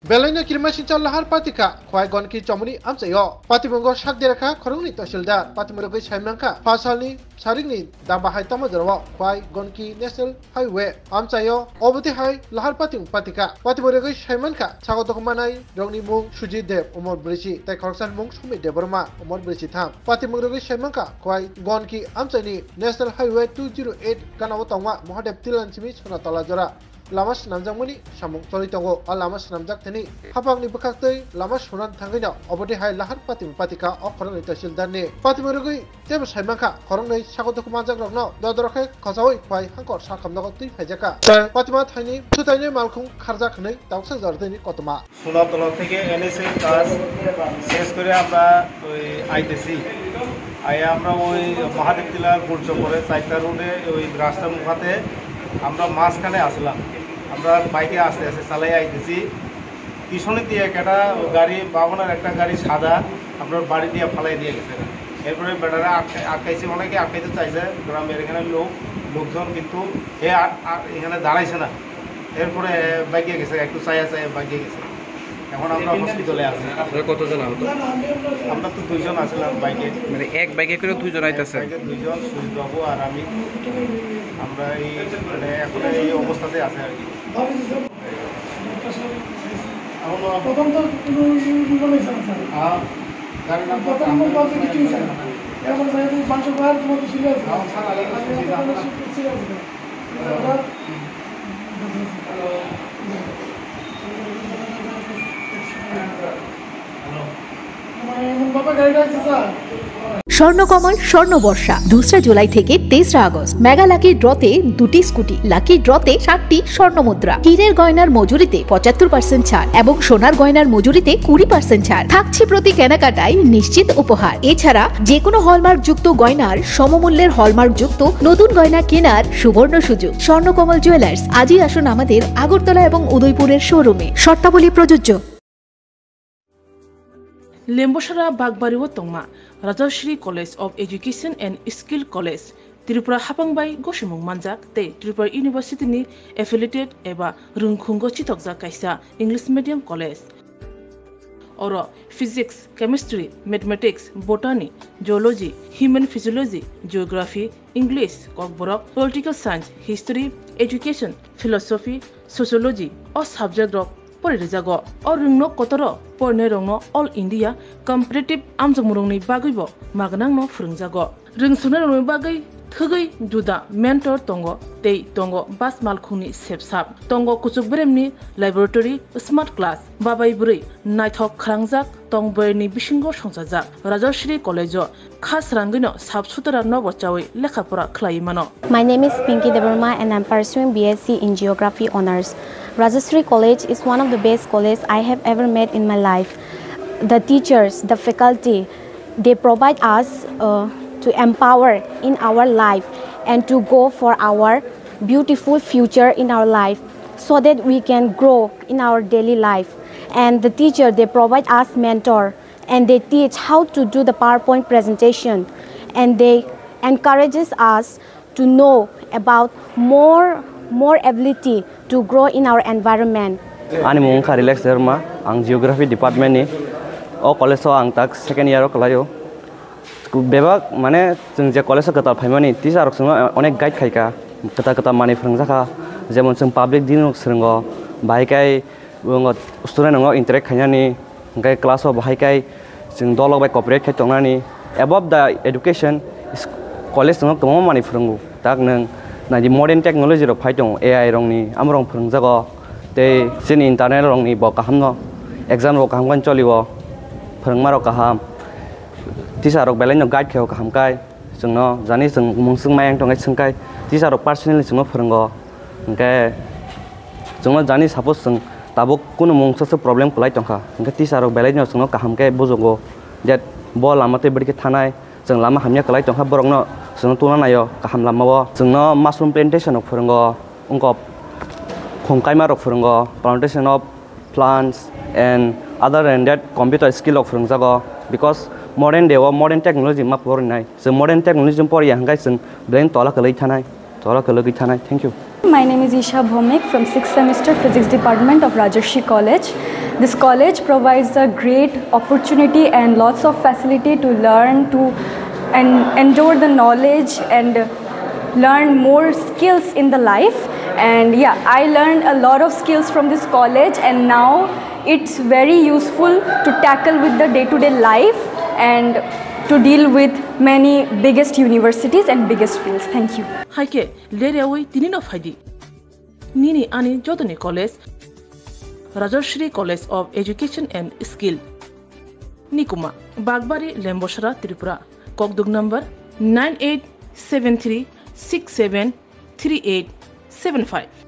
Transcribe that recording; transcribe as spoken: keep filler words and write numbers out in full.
Belaino kirimasingcha lahar patikha Khwai Gonki chomoni amchaio. Patimungo sak derakha khoroknwi tahsildar. Patimung rwgwi saimankha phasalni sarikni damba hai tamo jorao Khwai Gonki National Highway amchaio. Obotwi hai lahar patimung patikha. Patimung rwgwi saimankha sago dokhmanai rokni mung Sujit Deb, umor brwichi, tei khoroksa mung Sumit Debbarma, umor brwichi tham. Patimung rwgwi saimankha Khwai Gonki amchaini National Highway two zero eight ganao tongma Mahadev Tilan simi Sonatola jora. Lama swnamjakmani samung choli tongo. O lama swnamjak thani hapangni bwkhaktwi lama swnam thangwino obotwi hai lahar patimung patikha o khoroknwi tahsildarni. Patimung rwgwi teibo saimankha khoroknwi sago dokhmanjakrokno dodorok khe khochaui Khwai hangkor salkhamnogo twi phaijakha. Tei patima thaini swtainwi malkhung kharjak hwnwi tabuksa jora tini kotorma. Sonatala থেকে এনএসএ কাজ শেষ করে আমরা ওই আইতেছি। আইয়া আমরা ওই মহাদেব টিলার বুট চক্করে চারটা রোডে ওই রাস্তার মুখাতে আমরা মাঝখানে আসলাম। আমরা বাইকে আস্তে আস্তে চালাই আইতেছি। পিছনে দিয়ে একটা গাড়ি, বাবনের একটা গাড়ি সাদা, আপনার বাড়ি দিয়ে ফালাই দিয়ে গেছে। এরপরে বেটারা আটকা-, আটকাইছে, অনেকে আটকাইতে চাইছে, গ্রামের এখানে লোক, লোকজন, কিন্তু এ আর, আর এখানে দাঁড়াইছে না। এরপরে বাইকে গেছে, একটু চাইয়া চাইয়া বাইকে গেছে। এখন আমরা হসপিটালে আছি। আপনারা কতজন আহত? আমরা তো দুইজন আছিলাম বাইকে। মানে এক বাইকে করে দুইজন আইতাছে? বাইকে দুইজন, সুজিত বাবু আর আমি। আমরা এই, মানে, এখন এই অবস্থাতে আছে আর কি। প্রথম তো কোনো ইয়ে বলেছে না, স্যার। হ্যাঁ। প্রথম কোনো বলতে কিছুই, স্যার। এখন, স্যার, এই পাঁচশো বার তোমার তো সিরিয়াস না। হ্যাঁ, স্যার, আগে তো সিরিয়াস না। সিরিয়াস না। স্বর্ণকমল স্বর্ণ বর্ষা দুসরা জুলাই থেকে তেসরা আগস্ট। মেগা লাকি ড্রতে দুটি স্কুটি, লাকি ড্রতে সাতটি স্বর্ণ মুদ্রা, হীরের গয়নার মজুরিতে পঁচাত্তর পার্সেন্ট ছাড় এবং সোনার গয়নার মজুরিতে কুড়ি পার্সেন্ট ছাড় থাকছে। প্রতি কেনাকাটায় নিশ্চিত উপহার। এছাড়া যে কোনো হলমার্ক যুক্ত গয়নার সমমূল্যের হলমার্ক যুক্ত নতুন গয়না কেনার সুবর্ণ সুযোগ। স্বর্ণকমল জুয়েলার্স, আজই আসুন আমাদের আগরতলা এবং উদয়পুরের শোরুমে। শর্তাবলী প্রযোজ্য। Lembosara Bakbari o tongma Rajashri College of Education and Skill College, Tripura hapang bai gosimung manjak tei Tripura University ni affiliated eba rwngkhungo chitokjak kaisa English medium college. Oro Physics, Chemistry, Mathematics, Botany, Zoology, Human Physiology, Geography, English, Kokborok, Political Science, History, Education, Philosophy, Sociology o subject rok pori rijago. O rwngno kotoro porinairokno All India Competitive amjokmungrokni bagwibo magnangno phwrwngjago. Rwngsuknairokni bagwi thwgwi juda mentor tongo tei tongo bus malkhungni sepsap, tongo kuchuk beremni laboratory, smart class, babai bwrwi naithok khwrangjak tong bwrwini bisingo songchajak Rajashri College-o kha srangwino sap sutara nobo chawi lekha pora khlaiwi mano. My name is Pinky Debbarma and I'm pursuing B S C in Geography Honours. Rajashri College is one of the best college I have ever met in my life. The teachers, the faculty, they provide us uh, to empower in our life and to go for our beautiful future in our life so that we can grow in our daily life. And the teacher, they provide us mentor and they teach how to do the PowerPoint presentation and they encourages us to know about more more ability to grow in our environment. Ani mung wngkha Relax Debbarma, ang Geography Department ni. O college o ang tak second year o kwlaio. Bebak mane chwng je college o kwtal phaimani teacher rok chwngno onek guide khaikha, kwtal kwtal manwi phwrwngjakha, jemon chwng public din rok swrwngo, bahai khe Bo student rokno interact khainani, hwnkhe class o bahai khe chwng dolok bai cooperate khai tongnani. Above the education, college no kwbangma manwi phwrwngo, tak nwng naidi modern technology rok phai tongo, A I rokni, amo rok phwrwngjago, tei chini internal rokni bo kahamno, exam rok kaham khe cholio, phwrwngma rok kaham, teacher rok belai no guide khaio kaham khe. Chwngno jani chwng mungswk mayang tongkhe swngkhe teacher rok personally chwngno phwrwngo. Hwnkhe chwngno jani suppose chwng tabuk kunu mungsa se problem kwlai tongkha, hwnkhe teacher rok belaino chwngno kaham khe bujugo je bo lama tei bwrwi khe thanai, chwng lama hamya kwlai tongkha borokno chwngno tubuna naio kaham lamao. Chwngno mushroom plantation rok phwrwngo, wngkok khum kaima rok phwrwngo, plantation of plants and other than that computer skill rok phwrwngjago, because modern day o modern technology ma porinai. Chwng modern technology poriya hwnkhe chwng belai tola kwlwi thanai. Toro khe logwi thanai. Thank you. My name is Isha Bhomik from sixth semester Physics Department of Rajarshi College. This college provides a great opportunity and lots of facility to learn, to and endure the knowledge and learn more skills in the life. And yeah, I learned a lot of skills from this college, and now it's very useful to tackle with the day-to-day life and to deal with many biggest universities and biggest fields. Thank you. Hai khe leryawi tini no phaidi. Nini ani jotoni college Rajashri College of Education and Skill. Nikuma, Bagbari, Lembosra, Tripura. Kokduk number nine eight seven three six seven three eight seven five.